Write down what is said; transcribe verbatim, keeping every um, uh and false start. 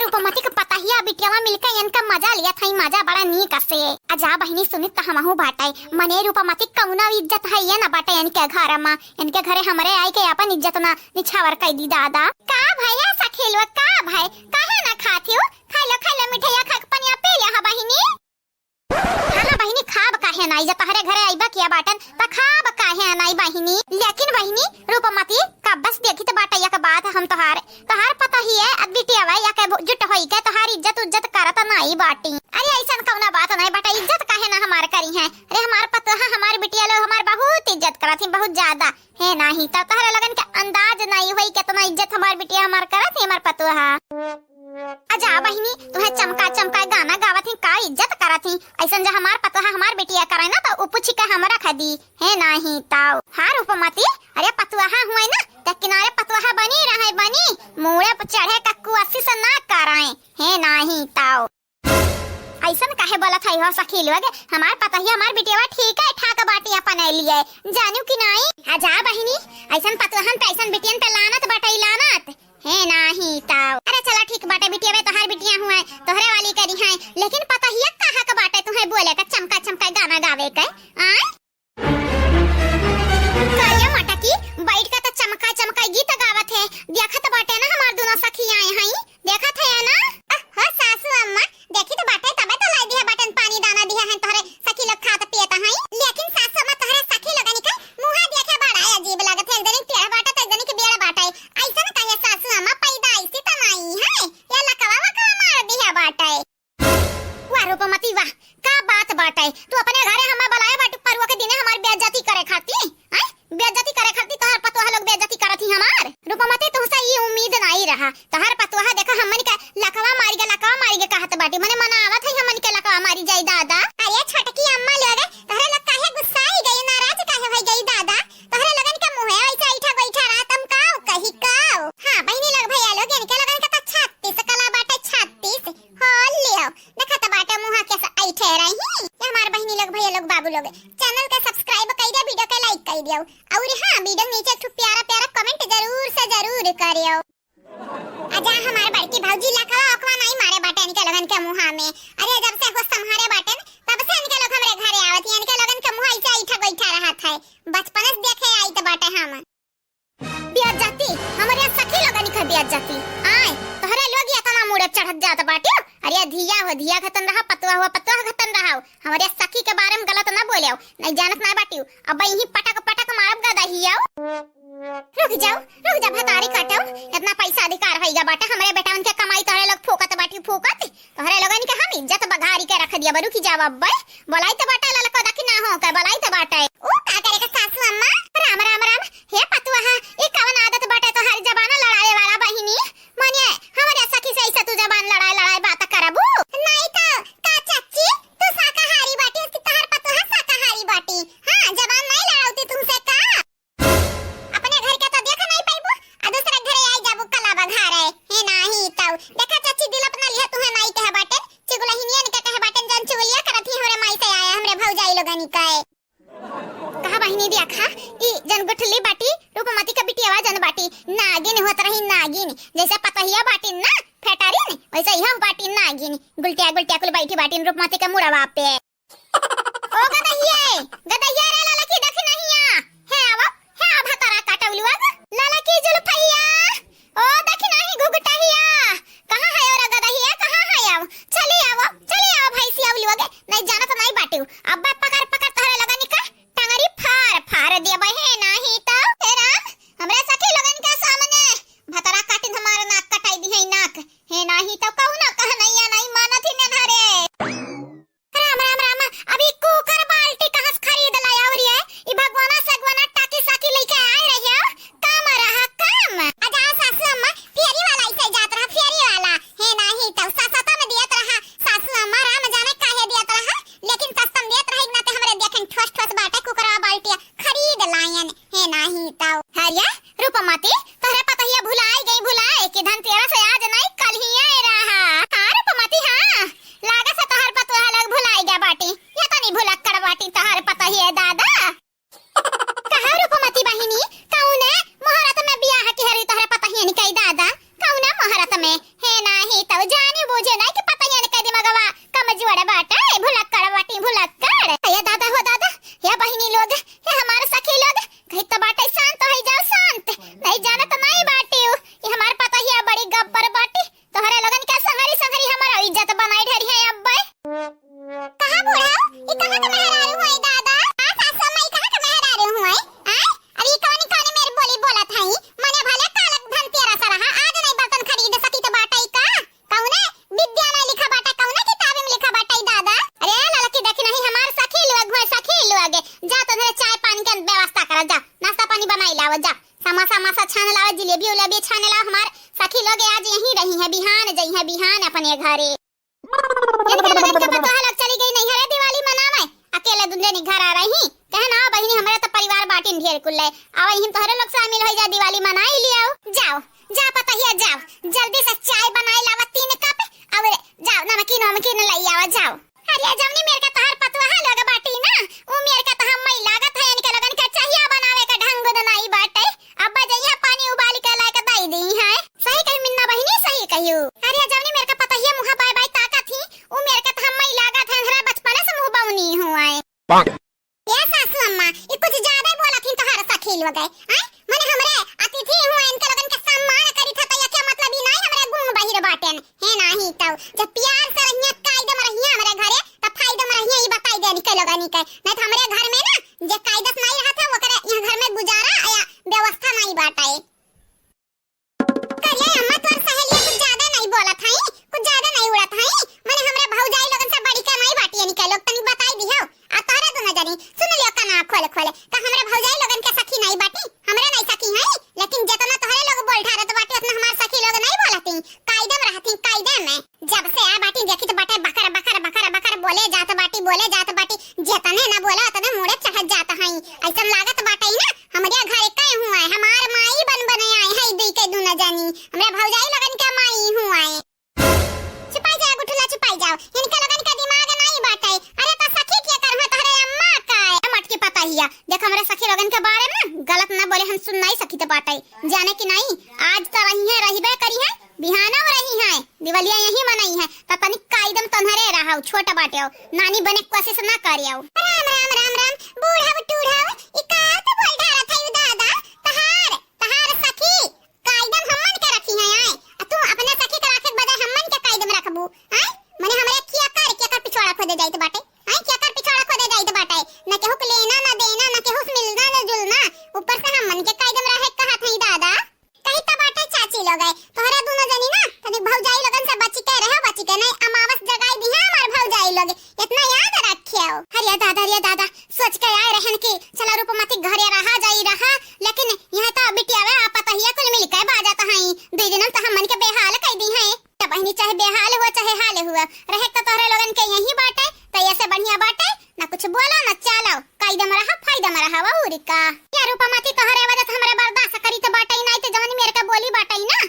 रूपमती के पतहिया बिटियावा मिलके इनका मजा लियत हई, मजा बड़ा नीक से। आ जा बहिनी सुनित त हमहू बाटे, मने रूपमती कउनो इज्जत है ये ना बाटे इनके घर मा। इनके घरे हमरे आइके अपन इज्जत ना निछावर कइ दी दादा। का भइया सखी लोग, का भय, काहे ना खात हो? खा लो, खा लो मिठाइया, खा के पनिया पी ले हा बहिनी। हाँ, हाँ बहिनी, खाब काहे नाई, जब तहरे घरे आइबा किया बाटन, त खाब काहे नाई बहिनी। लेकिन बहिनी, रूपमती, कब्बस देखित बाटे एक बात हम तोहार, तोहार पतहिया अद बिटियावा या के जुट होई के तोहार इज्जत उज्जत करत नाई बाटी। अरे अइसन कउनो बात नाई बाटे, इज्जत काहे ना हमार करी है? अरे हमार पतोहा, हमार बिटिया लोग हमार बहुत इज्जत करत ही, बहुत ज्यादा। हे नाही, तब तोहरे लोगन के अंदाज नाही होई, केतना इज्जत हमार बिटिया हमार करत ही, हमार पतोहा। अजा बहिनी, तुहे चमका चमका गाना गावत ही, का इज्जत करत ही? अइसन जे हमार पतोहा हमार बिटिया करे ना, त उ पूछी के हम रख दी। हे नाही, तब। हाँ, रूपमती, अरे पतोहा हुए ना, त किनारे पतोहा बनी रहे, बनी। मूड़े पर चढ़े का कोशिश ना करे। हे नाही, तब। अइसन काहे बोलत हई हो सखी लोग? हमार पतहिया, हमार बिटियावा ठीक है, ठाक बाटी अपने लिए, जानू कि नाई? अजा बहिनी, अइसन पतोहन पे, अइसन बिटियन पे लानत बाटे, लानत। हे नाही तब। अरे चला ठीक बाटे, बिटियावे तोहार बिटिया हुए, तोहरे वाली करी है, लेकिन पतहिया कहाँ का बाटे तुहे बोले का चमका चमका गाना गावे के? आय? करिया मटकी बैठ के त चमका चमका गीत गावत है। देखत बाटे ना हमार दुनो सखी आए हई, देखत है ना? अह, हो सासू अम्मा, देखित बाटे तबे त लाई दिहा बाटन, पानी दाना दिहा है तोहरे सखी लोग खात पियत हई। लेकिन सासू अम्मा तोहरे सखी लोगन के मुँह देखे बड़ा अजीब लागत है, एक जनी टेढ़ बाटे त एक जनी के बेड़ बाटे। अइसन काहे सासू अम्मा, पैदाइशी त नाई है, या लकवा वकवा मार दिहा बाटे। वाह रूपमती वाह, का बात बाटे, तू अपने घरे हमें बुलाए बाटू परुआ के दिने हमार बेइज्जती करे खाती, हैं? बेइज्जती करे खाती तोहार पतोहा लोग बेइज्जती करत ही हमार। रूपमती तुहसे ई उम्मीद नाई रहा, तोहार पतोहा देखा हमन के लकवा मारी गे, लकवा मारी गे कहत बाटी, मने मनावत है हमन के लकवा मारी जाई दादा। अरे छोटकी अम्मा लोग, तोहरे लोग काहे गुस्साई गई, नाराज काहे होई गई दादा? तोहरे लोगन के मुँहे ऐसे ऐठा गोइठा रहा, तम काव कही काव? हाँ बहिनी लोग भैया लोग, इनके लोगन के त छत्तीस कला बाटे, छत्तीस। हो लियो, देखत बाटे मुँहा कैसे ऐठे रही। ये हमार बहिनी लोग, भैया लोग, बाबू लोग, channel के subscribe कइ दियो, video के like कइ दियो। और हाँ, video के नीचे एक ठो प्यारा प्यारा comment जरूर से जरूर करियो। अजा हमार बड़की भौजी लकवा ओकवा नाई मारे बाटे इनके लोगन के मुँहा में। अरे जब से होश संभारे बाटे न, तब से इनके लोग हमरे घरे आवत ही। इनके लोगन के मुँह ऐसे ऐठा गोइठा रहत है, बचपन से देखे आइत बाटे हम। बेइज्जती, हमरे सखी लोगन के बेइज्जती। आय, तोहरे लोग एतना मूड़े चढ़त जात बाटे। अरे धिया हो धिया खतन रहा, पतोहा हो पतोहा खतन रहा। हमरे सखी के बारे में गलत ना बोलेउ, नहीं जानत ना बाटिउ। अब यही पटक पटक मारब गदहिया। रुक जाओ, रुक जा भतारी काटो, एतना पैसा अधिकार होइगा बाटे, हमरे बेटवन के कमाई तोहरे लोग फूकत बाटी फूकत। तोहरे लोगन के हम इज्जत बघारी के रख दिया, रुकी जावा अब्बे। बोलाई त बाटे ललको दखिना हो के, बोलाई त बाटे। ओ का करे के सासू अम्मा? राम, राम, राम। हे पतुआ, ई कवन आदत बाटे तोहार जबान लड़ावे वाला बहिनी? माने, हमरे सखी से ऐसे तू जबान लड़ाए, लड़ाए बात करबू? नहीं तो, का चच्ची, तू शाकाहारी बाटी कि तोहार पतुआ शाकाहारी बाटी? हाँ, जबान नहीं लड़ाउती तुमसे का? अपने घर के तो देख नहीं पाइबू, आ दूसरे घरे आई जाबू कला बघारे। हे नाही तऊ। देखा चाची, दिल अपना लिहा तुहे नाई कहे बाटेन, चुगलहिनियन के कहे बाटेन, जन चुगलिया करत ही हमरे माई से आया, हमरे भौजाई लोगनी का। कहा बहिनी देखा, ई जन गुठली बाटी, रूपमती के बिटियावा जन बाटी, नागिन होत रही नागिन, जैसे पतहिया बाटी ना, फेटारिन, वैसे इहो बाटी नागिन, गुलटिया गुलटिया कुल बैठी बाटी रूपमती के मुड़वा पे। ओ गदहिया, गदहिया रे ललकी दखिनहिया, हे आवो, हे आ भतरा काटौलुआ ग, ललकी जुल्फैया, ओ दखिनही घुघटहिया, कहाँ है ओ रे गदहिया, कहाँ है? आओ, चली आवो, चली आवो भैंसी औलुआ ग, नहीं जानत नहीं बाटिउ, अब्बे पकड़ पकड़ तोहरे लगनी का टंगरी फार फार देबे हे नाही त। हे राम, हमरे सखी लोगन के सामने भतरा काटिन हमार नाक कटाई दिहे नाक, हे नाही त कौनो कहनैया नहीं मानत ही नन्हरे। राम, राम, राम, अभी कुकर बाल्टी कहाँ से खरीद लाया हो रही है? ई भगवाना सगवाना टाकी साकी लेके आए रही हो? काम रहा, काम। आ जा सासू अम्मा, फेरी वाला ऐसे जात रहा, फेरी वाला। हे नाही तो सस्ता में दियत रहा, सासू अम्मा, राम जाने काहे दियत रहा, लेकिन सस्ता में दियत रहा, एक नाते हमरे देखेन ठोस ठोस बाटे कुकरवा बाल्टिया, खरीद लायन। हे नाही तो। हरिया, रूपमती, तोहरे पतहिया भुलाए गई, भुलाए कि धनतेरस आज नहीं, कल ही आए रहा। हाँ, रूपमती, जाने बूझे नाहीं कि पतहियन के दिमगवा कमजोर बाटे, भुलक्कड़ बाटी, भुलक्कड़। हे दादा हो दादा, हे बहिनी लोग, हे हमार सखी लोग, कही तो बाटे शांत होइ जाओ, शांत। नाहीं जानत नाहीं बाटी, ये हमार पतहिया बड़ी गब्बर बाटी। तोहरे लोगन के संगरी संगरी हमार इज्जत बनाई ढरी है अब्बे। कहाँ बूढ़ा? ई कहाँ के मेहरारू होई दादा? आ सासू अम्मा, ई कहाँ के मेहरारू होई? आय? अरे ई कौनी कौनी मेर बोली बोलत हई? मने भले काल धनतेरस रहा, आज नहीं बर्तन खरीद सकी त बाटई का? कौने विद्या में लिखा बाटा, कौने किताब में लिखा बाटई दादा? अरे लड़की देखी नहीं हमार सखी लोग होई, सखी लोग। जा तोहरे चाय पानी के व्यवस्था करा, जा नाश्ता पानी बनाई लावा, जा समोसा मासा छान लावा, जिलेबी उलेबी छान लावा। हमार सखी लोग आज यहीं रही है, बिहान जई है, बिहान अपने घरे। इनके लोगन के पतोह लोग चली गई नैहरे दिवाली मनावे, अकेले दुन जनी घर आ रही। कहे ना बहिनी, हमरे तो परिवार बाटिन ढेर कुल्ले, आवा इहिन तोहरे लोग शामिल होइ जा, दिवाली मनाई लियाओ। जाओ, जा पतहिया जाओ, जल्दी से चाय बनाई लावा तीन कप, और जाओ नमकीन वमकीन लई आवा, जाओ। अरे जवनी मेर के तोहर पतोह लोग बाटी ना, उ मेर के तो हम मई लागत है, इनके लोगन के चाहिया बनावे के ढंग नाई बाटे। अब्बा जइहे पानी उबाल के लाके दई दी है। सही कही मिन्ना बहिनी, सही कहियो। अरे जवनी मेर के पतहिया मुँह बाय बाय ताकत ही, उ मेर के तो हम मई लागत है, हमरा बचपने से मुँह बौनी हुआ है। ए सासू अम्मा, ई कुछ ज्यादा बोलत ही तोहर सखी लोग है। आय, मने हमरे अतिथि हुआ, इनके लोगन के सम्मान करी था, तो ये क्या मतलब ही नाई हमरे गुंग बहिर बाटेन। हे नाही तो जब प्यार से रहिया, कायदे में रहिया हमरे घरे, तब फायदे में रहिया, ई बताई दे इनके लोगन के। नहीं तो हमरे घर में ना, जे कायदे से नाई रहत है, ओकरे यहाँ घर में गुजारा या व्यवस्था नाई बाटे। करिया अम्मा, तोर सहेलिया कुछ ज्यादा नहीं बोलत हई, कुछ ज्यादा नहीं उड़त हई। मने हमरे भौजाई लोगन से बढ़ी के नहीं बाटी, यानी के लोग तनी बताई दिहो। आ तोहरे दोनों जनी सुन लियो काना खोल खोल, का हमरे भौजाई लोगन के सखी नहीं बाटी? हमरे नहीं सखी हई, लेकिन जितना तोहरे लोग बोल ढारत बाटी, उतना हमार सखी लोग नहीं बोलती। कायदे में रहती, कायदे में। जब से आ बाटी देखी तो बाटे बकर, बकर, बकर, बकर बोले जात बाटी, बोले जात बाटी। जेतने ना बोला ओतने मुड़े चढ़त जात हई। ऐसन लागत बाटे ना हमरे घरे कई हुआ है, हमार माई बन बने आए है दुई के दुनो जनी। हमरे भौजाई लोगन के माई हुआ है। छुपाई जाओ गुठला, छुपाई जाओ, इनके लोगन के दिमाग नहीं बाटे। अरे तो सखी के कर है तोहरे अम्मा का है? मटकी पता हिया, देख हमरे सखी लोगन के बारे में गलत ना बोले, हम सुन नहीं सकी तो बाटे। जाने कि नहीं, आज तो रही है, रहिबे करी है, बिहाना हो रही है, दिवलिया यही मनई है, त तनी कायदम तन्हरे रहो, छोट बाटे हो, नानी बने के कोशिश ना करियो। राम, राम, राम, राम, बूढ़ा बटूढ़ा, ई का तो बोल ढारत है दादा, तहार, तहार सखी कायदम हमन के रखी है आए, आ तू अपने सखी के रखे के बजाय हमन के कायदम रखबू, आए? मने हमरे किया कर, किया कर पिछवाड़ा खोदे जाइत बाटे, आए? किया कर पिछवाड़ा खोदे जाइत बाटे, न केहू के लेना, न देना, न केहू से मिलना, न जुलना, ऊपर से हमन के कायदम रहे के कहत है दादा। कही त बाटे चाची लोग है, तोहरा दोनों जनी ना तनी भौजाई लोगन से बची के रहो, बची के, नहीं अमावस जगाई दी है हमार भौजाई लोग, इतना याद रखे हो। अरे दादा, अरे दादा, सोच के आए रहन कि चला रूपमती घरे रहा जाई रहा, लेकिन यहाँ तो बिटियावे आ पतहिया कुल मिल के बाजत हई, दू दिन तो हमन के बेहाल कर दी है। त बहिनी चाहे बेहाल हुआ चाहे हाल हुआ, रहे तो तोहरे लोगन के यही बाटे, त ऐसे बढ़िया बाटे ना कुछ बोलो ना चालो, कायदे में रहा, फायदे में रहा, और का। या रूपमती तोहरे वजह से हमरा बर्दाश्त करी तो बाटे, नहीं तो जवन मेरे का बोली बाटे ना,